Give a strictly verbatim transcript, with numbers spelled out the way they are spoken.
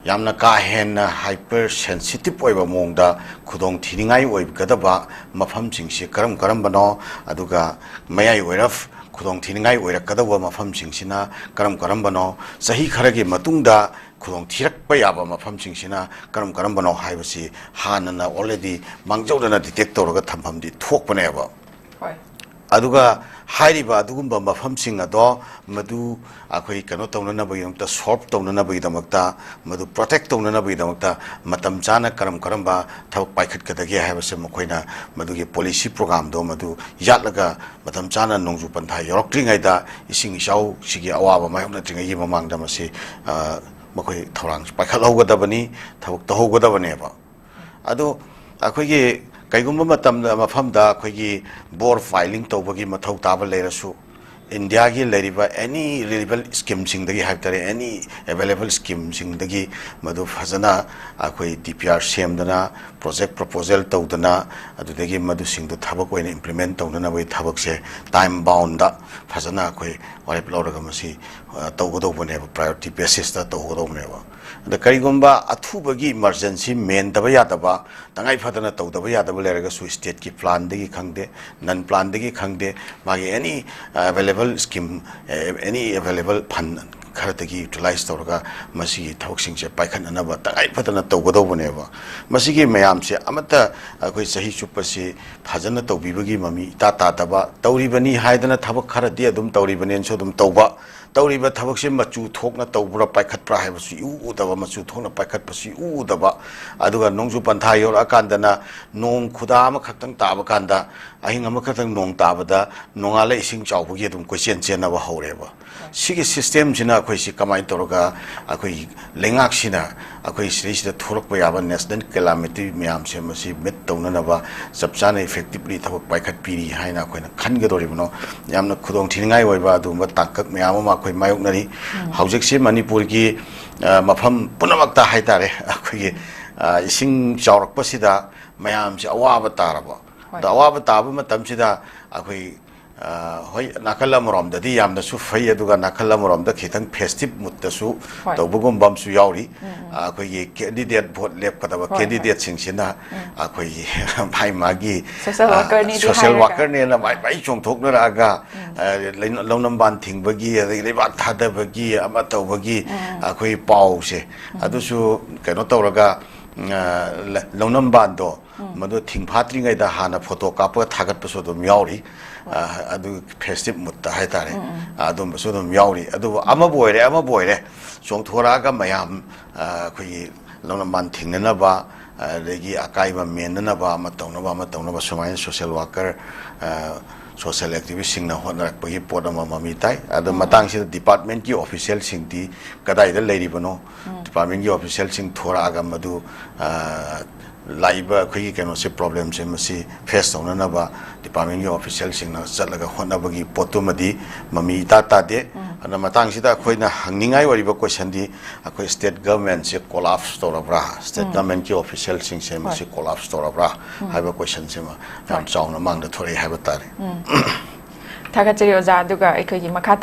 ꯌꯥꯝꯅ ꯀꯥ ꯍꯦꯟꯅ hyper sensitive ꯑꯣꯏꯕ ꯃꯑꯣꯡꯗ ꯈꯨꯗꯣꯡ ꯊꯤꯅꯤꯡꯉꯥꯏ ꯑꯣꯏꯒꯗꯕ ꯃꯐꯝꯁꯤꯡꯁꯤ ꯀꯔꯝ ꯀꯔꯝꯕꯅꯣ, ꯑꯗꯨꯒ ꯃꯌꯥꯏ ꯑꯣꯏꯔꯞ ꯈꯨꯗꯣꯡ ꯊꯤꯅꯤꯡꯉꯥꯏ ꯑꯣꯏꯔꯛꯀꯗꯧꯕ ꯃꯐꯝꯁꯤꯡꯁꯤꯅ ꯀꯔꯝ ꯀꯔꯝꯕꯅꯣ, ꯆꯍꯤ ꯈꯔꯒꯤ ꯃꯇꯨꯡꯗ ꯈꯨꯗꯣꯡ ꯊꯤꯔꯛꯄ ꯌꯥꯕ ꯃꯐꯝꯁꯤꯡꯁꯤꯅ ꯀꯔꯝ ꯀꯔꯝꯕꯅꯣ ꯍꯥꯏꯕꯁꯤ ꯍꯥꯟꯅꯅ already ꯃꯥꯡꯖꯧꯅꯅ detect ꯇꯧꯔꯒ ꯊꯝꯐꯝꯗꯤ ꯊꯣꯛꯄꯅꯦꯕ꯫ ꯍꯣꯏ꯫ ꯑꯗꯨꯒ ꯍꯥꯏꯔꯤꯕ ꯑꯗꯨꯒꯨꯝꯕ ꯃꯐꯝꯁꯤꯡ ꯑꯗꯣ ꯃꯗꯨ ꯑꯩꯈꯣꯏ ꯀꯩꯅꯣ ꯇꯧꯅꯅꯕꯒꯤꯗꯃꯛꯇ, solve ꯇꯧꯅꯅꯕꯒꯤꯗꯃꯛꯇ, ꯃꯗꯨ protect ꯇꯧꯅꯅꯕꯒꯤꯗꯃꯛꯇ ꯃꯇꯝ ꯆꯥꯅ ꯀꯔꯝ ꯀꯔꯝꯕ ꯊꯕꯛ ꯄꯥꯏꯈꯠꯀꯗꯒꯦ ꯍꯥꯏꯕꯁꯦ ꯃꯈꯣꯏꯅ ꯃꯗꯨꯒꯤ policy program ꯗꯣ ꯃꯗꯨ ꯌꯥꯠꯂꯒ ꯃꯇꯝ ꯆꯥꯅ ꯅꯣꯡꯖꯨ ꯄꯟꯊꯥ ꯌꯧꯔꯛꯇ꯭ꯔꯤꯉꯩꯗ ꯏꯁꯤꯡ ꯏꯆꯥꯎꯁꯤꯒꯤ ꯑꯋꯥꯕ ꯃꯥꯌꯣꯛꯅꯗ꯭ꯔꯤꯉꯩꯒꯤ ꯃꯃꯥꯡꯗ ꯃꯁꯤ, ꯑ, ꯃꯈꯣꯏ ꯊꯧꯔꯥꯡ ꯄꯥꯏꯈꯠꯍꯧꯒꯗꯕꯅꯤ, ꯊꯕꯛ ꯇꯧꯍꯧꯒꯗꯕꯅꯦꯕ꯫ ꯑꯗꯣ ꯑꯩꯈꯣꯏꯒꯤ ꯀꯩꯒꯨꯝꯕ ꯃꯇꯝꯗ ꯃꯐꯝꯗ ꯑꯩꯈꯣꯏꯒꯤ bore piling ꯇꯧꯕꯒꯤ ꯃꯊꯧ ꯇꯥꯕ ꯂꯩꯔꯁꯨ, ꯏꯟꯗꯤꯌꯥꯒꯤ ꯂꯩꯔꯤꯕ any relevant scheme ꯁꯤꯡꯗꯒꯤ ꯍꯥꯏꯕ ꯇꯥꯔꯦ, any available scheme ꯁꯤꯡꯗꯒꯤ ꯃꯗꯨ ꯐꯖꯅ ꯑꯩꯈꯣꯏ D P R ꯁꯦꯝꯗꯅ, project proposal ꯇꯧꯗꯅ, ꯑꯗꯨꯗꯒꯤ ꯃꯗꯨꯁꯤꯡꯗꯨ ꯊꯕꯛ ꯑꯣꯏꯅ implement ꯇꯧꯅꯅꯕꯒꯤ ꯊꯕꯛꯁꯦ time bound ꯗ ꯐꯖꯅ ꯑꯩꯈꯣꯏ ꯋꯥꯔꯦꯞ ꯂꯧꯔꯒ ꯃꯁꯤ, ꯑ, ꯇꯧꯒꯗꯧꯕꯅꯦꯕ, priority basis ꯇ ꯇꯧꯒꯗꯧꯕꯅꯦꯕ꯫ ꯑꯗ ꯀꯔꯤꯒꯨꯝꯕ ꯑꯊꯨꯕꯒꯤ emergency ꯃꯦꯟꯗꯕ ꯌꯥꯗꯕ, ꯇꯉꯥꯏ ꯐꯗꯅ ꯇꯧꯗꯕ ꯌꯥꯗꯕ ꯂꯩꯔꯒꯁꯨ state ꯀꯤ plan ꯗꯒꯤ ꯈꯪꯗꯦ, non plan ꯗꯒꯤ ꯈꯪꯗꯦ, ꯃꯥꯒꯤ any available scheme, any available fund ꯈꯔꯗꯒꯤ utilize ꯇꯧꯔꯒ ꯃꯁꯤꯒꯤ ꯊꯕꯛꯁꯤꯡꯁꯦ ꯄꯥꯏꯈꯠꯅꯅꯕ ꯇꯉꯥꯏ ꯐꯗꯅ ꯇꯧꯒꯗꯧꯕꯅꯦꯕ꯫ ꯃꯁꯤꯒꯤ ꯃꯌꯥꯝꯁꯦ ꯑꯃꯠꯇ ꯑꯩꯈꯣꯏ ꯆꯍꯤ ꯆꯨꯞꯄꯁꯤ ꯐꯖꯅ ꯇꯧꯕꯤꯕꯒꯤ ꯃꯃꯤ ꯏꯇꯥ ꯇꯥꯗꯕ, ꯇꯧꯔꯤꯕꯅꯤ ꯍꯥꯏꯗꯅ ꯊꯕꯛ ꯈꯔꯗꯤ ꯑꯗꯨꯝ ꯇꯧꯔꯤꯕꯅꯦꯅꯁꯨ ꯑꯗꯨꯝ ꯇꯧꯕ, ꯇꯧꯔꯤꯕ ꯊꯕꯛꯁꯦ ꯃꯆꯨ ꯊꯣꯛꯅ ꯇꯧꯕ꯭ꯔꯥ ꯄꯥꯏꯈꯠꯄ꯭ꯔꯥ ꯍꯥꯏꯕꯁꯨ ꯏꯎ ꯎꯗꯕ, ꯃꯆꯨ ꯊꯣꯛꯅ ꯄꯥꯏꯈꯠꯄꯁꯨ ꯏꯎ ꯎꯗꯕ, ꯑꯗꯨꯒ ꯅꯣꯡꯖꯨ ꯄꯟꯊꯥ ꯌꯧꯔꯛꯑꯀꯥꯟꯗꯅ ꯅꯣꯡ ꯈꯨꯗꯥ ꯑꯃꯈꯛꯇꯪ ꯇꯥꯕ ꯀꯥꯟꯗ, ꯑꯍꯤꯡ ꯑꯃꯈꯛꯇꯪ ꯅꯣꯡ ꯇꯥꯕꯗ ꯅꯣꯡꯉꯥꯜꯂ ꯏꯁꯤꯡ ꯆꯥꯎꯕꯒꯤ ꯑꯗꯨꯝ ꯀꯣꯏꯆꯦꯟ ꯆꯦꯟꯅꯕ ꯍꯧꯔꯦꯕ꯫ ꯁꯤꯒꯤ system ꯁꯤꯅ ꯑꯩꯈꯣꯏꯁꯤ ꯀꯃꯥꯏꯅ ꯇꯧꯔꯒ ꯑꯩꯈꯣꯏ ꯂꯩꯉꯥꯛꯁꯤꯅ ꯑꯩꯈꯣꯏ ꯁꯤꯗꯩꯁꯤꯗ ꯊꯣꯛꯂꯛꯄ ꯌꯥꯕ national calamity ꯃꯌꯥꯝꯁꯦ ꯃꯁꯤ meet ꯇꯧꯅꯅꯕ ꯆꯞ ꯆꯥꯅ effectively ꯊꯕꯛ ꯄꯥꯏꯈꯠꯄꯤꯔꯤ ꯍꯥꯏꯅ ꯑꯩꯈꯣꯏꯅ ꯈꯟꯒꯗꯧꯔꯤꯕꯅꯣ? ꯌꯥꯝꯅ ꯈꯨꯗꯣꯡꯊꯤꯅꯤꯡꯉꯥꯏ ꯑꯣꯏꯕ ꯑꯗꯨꯒꯨꯝꯕ ꯇꯥꯡꯀꯛ ꯃꯌꯥꯝ ꯑꯃ ꯑꯩꯈꯣꯏ ꯃꯥꯌꯣꯛꯅꯔꯤ꯫ ꯍꯧꯖꯤꯛꯁꯤ ꯃꯅꯤꯄꯨꯔꯒꯤ, ꯑ, ꯃꯐꯝ ꯄꯨꯝꯅꯃꯛꯇ ꯍꯥꯏꯇꯥꯔꯦ, ꯑꯩꯈꯣꯏꯒꯤ, ꯑ, ꯏꯁꯤꯡ ꯆꯥꯎꯔꯛꯄꯁꯤꯗ ꯃꯌꯥꯝꯁꯦ ꯑꯋꯥꯕ ꯇꯥꯔꯕ꯫ ꯍꯣꯏ꯫ ꯑꯗꯣ ꯑꯋꯥꯕ ꯇꯥꯕ ꯃꯇꯝꯁꯤꯗ ꯑꯩꯈꯣꯏ ꯑ, ꯍꯣꯏ, ꯅꯥꯀꯜ ꯑꯃꯔꯣꯝꯗꯗꯤ ꯌꯥꯝꯅꯁꯨ ꯐꯩ, ꯑꯗꯨꯒ ꯅꯥꯀꯜ ꯑꯃꯔꯣꯝꯗ ꯈꯤꯇꯪ festive moodꯇꯁꯨ ꯍꯣꯏ꯫ ꯇꯧꯕꯒꯨꯝꯕ ꯑꯃꯁꯨ ꯌꯥꯎꯔꯤ꯫ ꯎꯝ, ꯎꯝ꯫ ꯑ, ꯑꯩꯈꯣꯏꯒꯤ candidate vote ꯂꯦꯞꯀꯗꯕ ꯍꯣꯏ, ꯍꯣꯏ꯫ Candidateꯁꯤꯡꯁꯤꯅ ꯎꯝ꯫ ꯑꯩꯈꯣꯏꯒꯤ ꯃꯥꯏ ꯃꯥꯒꯤ, social ꯑ, workerꯅꯤꯗꯤ social ꯍꯥꯏꯔꯒ꯫ Workerꯅꯦꯅ ꯃꯥꯏ ꯃꯥꯏ ꯆꯣꯡꯊꯣꯛꯅꯔꯛꯑꯒ, ꯎꯝ꯫ ꯑ, ꯂꯩ-, ꯂꯧꯅꯝꯕꯥꯟ ꯊꯤꯡꯕꯒꯤ, ꯑꯗꯒꯤ ꯂꯩꯕꯥꯛ ꯊꯥꯗꯕꯒꯤ, ꯑꯃ ꯇꯧꯕꯒꯤ ꯎꯝ꯫ ꯑꯩꯈꯣꯏ ꯄꯥꯎꯁꯦ, ꯎꯝ꯫ ꯑꯗꯨꯁꯨ ꯀꯩꯅꯣ ꯇꯧꯔꯒ, ꯑ, ꯂ-, ꯂꯧꯅꯝꯕꯥꯟꯗꯣ ꯎꯝ꯫ ꯃꯗꯨ ꯊꯤꯡ ꯐꯥꯠꯇ꯭ꯔꯤꯉꯩꯗ ꯍꯥꯟꯅ photo ꯀꯥꯞꯄꯒ ꯊꯥꯒꯠꯄꯁꯨ ꯑꯗꯨꯝ ꯌꯥꯎꯔꯤ꯫ ꯍꯣꯏ꯫ ꯑ, ꯑꯗꯨ festive moodꯇ ꯍꯥꯏꯇꯥꯔꯦ꯫ ꯎꯝ, ꯎꯝ꯫ ꯑꯗꯨꯝꯕꯁꯨ ꯑꯗꯨꯝ ꯌꯥꯎꯔꯤ꯫ ꯑꯗꯨꯕꯨ ꯑꯃꯕꯨ ꯑꯣꯏꯔꯦ, ꯑꯃꯕꯨ ꯑꯣꯏꯔꯦ, ꯆꯣꯡꯊꯣꯔꯛꯑꯒ ꯃꯌꯥꯝ, ꯑ, ꯑꯩꯈꯣꯏꯒꯤ ꯂꯧꯅꯝꯕꯥꯟ ꯊꯤꯡꯅꯅꯕ, ꯑꯗꯒꯤ ꯑꯀꯥꯏꯕ ꯃꯦꯟꯅꯅꯕ, ꯑꯃ ꯇꯧꯅꯕ, ꯑꯃ ꯇꯧꯅꯕ, ꯁꯨꯃꯥꯏꯅ social worker, ꯑ, social activistꯁꯤꯡꯅ ꯍꯣꯠꯅꯔꯛꯄꯒꯤ ꯄꯣꯠ ꯑꯃ ꯃꯃꯤ ꯇꯥꯏ꯫ ꯑꯗꯣ ꯎꯝ꯫ ꯃꯇꯥꯡꯁꯤꯗ departmentꯀꯤ officialꯁꯤꯡꯗꯤ ꯀꯗꯥꯏꯗ ꯂꯩꯔꯤꯕꯅꯣ? ꯎꯝ꯫ Departmentꯀꯤ officialꯁꯤꯡ ꯊꯣꯔꯛꯑꯒ ꯃꯗꯨ, ꯑ, ꯂꯥꯛꯏꯕ ꯑꯩꯈꯣꯏꯒꯤ ꯀꯩꯅꯣꯁꯦ, problemꯁꯦ ꯃꯁꯤ face ꯇꯧꯅꯅꯕ departmentꯀꯤ officialꯁꯤꯡꯅ ꯆꯠꯂꯒ ꯍꯣꯠꯅꯕꯒꯤ ꯄꯣꯠꯇꯨꯃꯗꯤ ꯃꯃꯤ ꯏꯇꯥ ꯇꯥꯗꯦ꯫ ꯎꯝ꯫ ꯑꯗꯨꯅ ꯃꯇꯥꯡꯁꯤꯗ ꯑꯩꯈꯣꯏꯅ ꯍꯪꯅꯤꯡꯉꯥꯏ ꯑꯣꯏꯔꯤꯕ questionꯗꯤ, ꯑꯩꯈꯣꯏ state governmentꯁꯦ collapse ꯇꯧꯔꯕ꯭ꯔꯥ? State ꯎꯝ꯫ Governmentꯀꯤ officialꯁꯤꯡꯁꯦ ꯃꯁꯤ ꯍꯣꯏ꯫ Collapse ꯇꯧꯔꯕ꯭ꯔꯥ ꯎꯝ꯫ ꯍꯥꯏꯕ questionꯁꯤꯃ ꯌꯥꯝ ꯍꯣꯏ꯫ ꯆꯥꯎꯅ ꯃꯥꯡꯗ ꯊꯣꯔꯛꯏ ꯍꯥꯏꯕ ꯇꯥꯔꯦ꯫ ꯎꯝ꯫ ꯊꯥꯒꯠꯆꯔꯤ ꯑꯣꯖꯥ꯫ ꯑꯗꯨꯒ ꯑꯩꯈꯣꯏꯒꯤ ꯃꯈꯥ